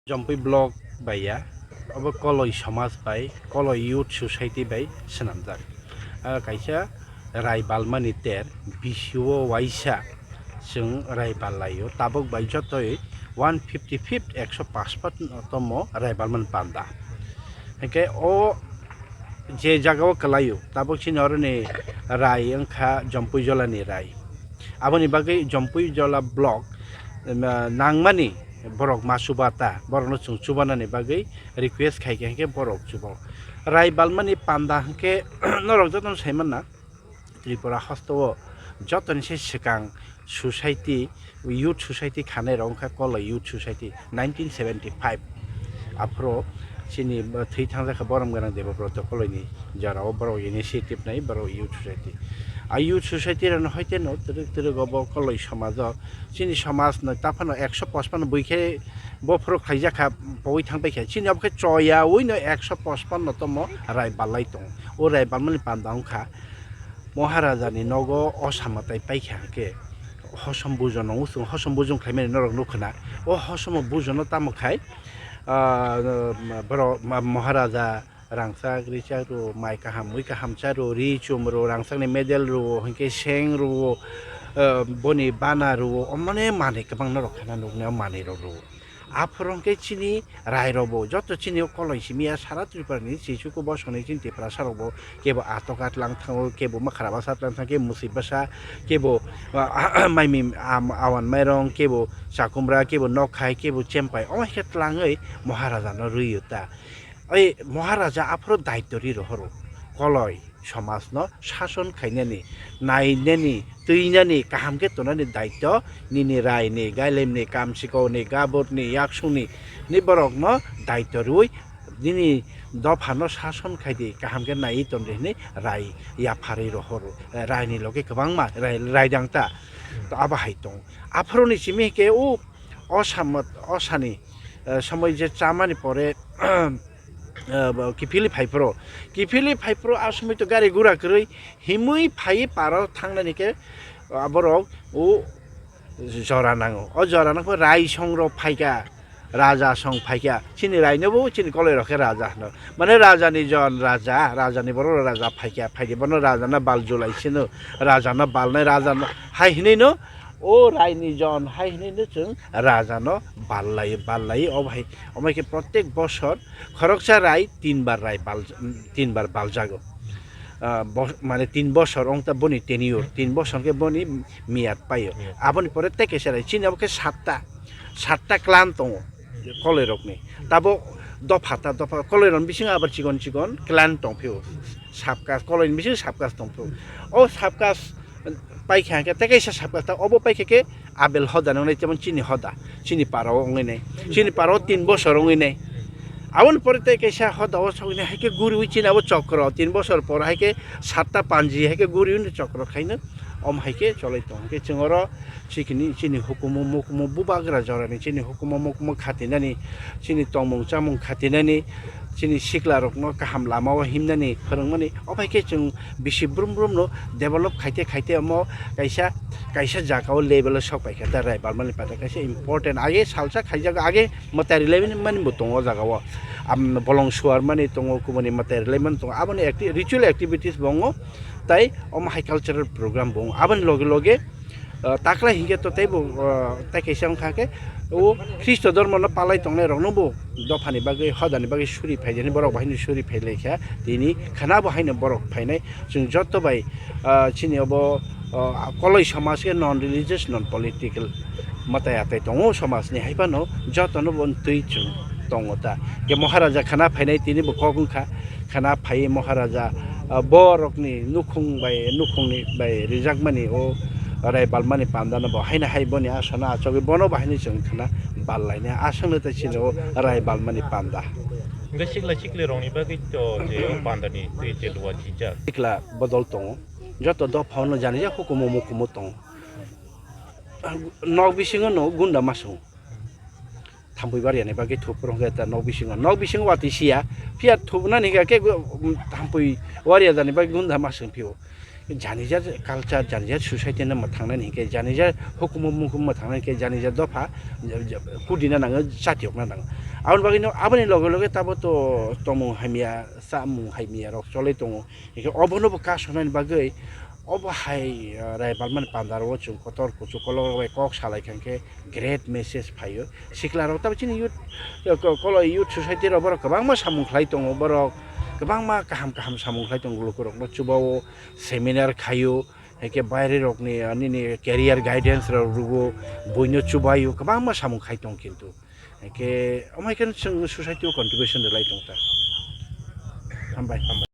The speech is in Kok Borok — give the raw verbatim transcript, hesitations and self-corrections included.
Jompui block bai ya, obo Koloi somaj bai, Koloi Youth Society bai swnamjak. Ah, kaisa rai balmani ter, bisio waisa chwng rai bal laio. Tabuk bai jotoi one fifty fifth, ekso pachpat tomo rai balmani panda. Hingke o je jaga o kwlaio, tabuk chini oroni rai wngkha Jompui Jolani rai. Aboni bagwi Jompui Jola block, em, nangmani borok ma chuba ta, borokno chwng chubanani bagwi request khai khe, hingke borok chubo. Rai balmani panda hingke norok jotono sai manna, Tripura hasteo jotoni se swkang society, youth society khanai rok wngkha Koloi Youth Society nineteen seventy five. Aphuru chini thwi thangjak kha Borom Gwnang Debobroto Koloini jorao borok initiative nai borok youth society. A youth society rokno hoite no twrwk twrwk obo Koloi somajo chini somajno taphano ekso pochpan bui khe bophuru khlaijak kha, pogwi thang paikha. Chini obo khe choyaui no ekso pochpan no tomo rai ballai tongo. O rai balmani panda wngkha Maharaja ni nogo o sama tai paikha hwnkhe hosom bujono wng chwng hosom bujong khlaimani norok nukha na. O hosomo bujono tamo khai, ah, borok ma-, Maharaja rangchak richak rw, mai kaham mui kaham cha rw, ri chum rw, rangchakni medal rw, hinkhe seng rw, ah, boni bana rw, omane manwi kwbangno rok khana nuknai o manwi rok rw. Aphuru hinkhe chini rai rok bo joto chini o Koloi simi ya sara Tripura ni chichuku bosongni chini Tiprasa rok bo kebo Atoka tlang thango, kebo Makhara basa tlang thango, kebo Musi basa, kebo, ah, Maimi, am-, Awan Mairong, kebo Chakumra, kebo Nokhai, kebo Chempai, omo khe tlangwi Maharaja no rwio ta. Oi Maharaja aphuru daityo ri rohoro, Koloi somajno sason khainani, nainani, twinani, kaham khe tonani daityo nini raini, gailemni, kamsikoni, gaborni, yaksungni, ni borokno daityo rwui nini dophano sason khaidi, kaham khe naiwi tonri hwnwi rai yapharwi rohoro. Raini loge kwbangma rai, raidang ta. To abo hai tongo. Aphuruni simi khe o, o samot, o sani, eh, somoi je chamani pore, eh, bo kiphilwi phaiphuru, kiphilwi phaiphuru a somoi to gari gura kwrwi himwi phaiwi paro thangnani khe, ah, borok o jora nango. O jora nangkhe rai songrok phaikha, raja song phaikha. Chini rainobo chini Koloirok khe raja hwno. Mane rajani jon raja, rajani borok raja phaikha, phaidi bono rajano bal julai sino, rajano balnai rajano hai hwnwi no, o raini jon hai hwnwi no chwng rajano ballai, ballai, o bahai, omo hai khe protek bosor khoroksa rai tin bar rai bal, tin bar baljago. Ah, bo-, mane tin bosor wng ta boni tenure, tin bosor khe boni miyat paio. Miyat. Aboni pore tei kaisa rai, chini abo khe satta, satta clan tongo, Koloirokni. Tabo dopha ta dopha, Koloirokni bisingo abar chikon chikon clan tongphio. Sabkas, Koloini bisingo sabkas tongphio. O sabkas paikha hwnkhe tei kaisa sabkas ta, obo paikha khe Abel hoda nang nai, jemon chini hoda, chini para o wngwi nai, chini para o tin bosor wngwi nai. Aboni pore tei kaisa hoda o sogwi nai, hai khe guriwi chini abo chokro, tin bosor por hai khe satta panji hai khe guriwi no chokro khaino, om hai khe cholai tong. Hwnkhe chwng oro chikini chini hukumu mukumu bubagra jorani chini hukumu mukumu khatinani, chini tongmung chamung khatinani, chini sikla rokno kaham lama o himnani phwrwngmani, o hai khe chwng bisi brum brum no develop khaite khaite omo kaisa, kaisa jaga o level o sok paikha ta rai balmani pata kaisa important age salsa khaijago age mwtai rilai mani bo tongo o jaga o. Am, bolong suar mani tongo, kubuni mwtai rilai mani tongo, aboni acti-, ritual activities bo wngo, tai omo hai cultural program bo wngo. Aboni loge loge, ah, taklai hinkhe to teibo, ah, tai kaisa wngkha khe o Khristo dhormo no palai tongnai rokno bo dophani bagwi, hodani bagwi suri phaidi hinwi borok bo haino suri phailaikha, tini khana bo haino borok phainai. Chwng joto bai, ah, chini obo, ah, Koloi somaj khe non religious, non political mwtai atai tongo somajni, hai phano jotono bo twi chwng tongo ta. Khe Maharaja khana phainai tini bo kok wngkha, khana phaiwi Maharaja, ah, borokni nukhung bai, nukhungni bai rijakmani o rai balmani pandano bo haino hai boni asano achogwi bono bo haino chwng khana bal lainai aswkno tei chini o rai balmani panda. Hingke sikla sikli rokni bagwi to je o pandani twi chelua chijak. Sikla bodol tongo, joto dophano janijak hukumu mukumu tongo. Nok bisingo no gunda masung. Thampui bariani bagwi thupro hwnkhe ta nok bisingo, nok bisingo watwi siya, phiya thupnani hwnkhe khe thampui waria jani bagwi gunda masung phio. Janija culture, janija society no mwthangnani hinkhe, janija hukumu mukumu mwthangnani hinkhe, janija dopha kudina nango, chatiokna nango. Aboni bagwi no, aboni loge loge tabo to tongmung hamya, chamung hamya rok choli tongo. Hingke obono bo kasonani bagwi obo hai, ah, Raibalmani pandaro chwng kotor kuchuk kolok rok bai kok salai kha hingke great message phaio. Sikla rok tabo chini youth, ko-, kolo youth society rok borok kwbangma samung khlai tongo, borok kwbangma kaham kaham samung khlai tongo, lukurokno chubao, seminar khaio, hingke baire rokni, ah, nini career guidance rok rwo, buino chubaio, kwbangma samung khai tongo kintu. Hingke omo hai khe chwng society o contribution rwlai tong ta. Hambai.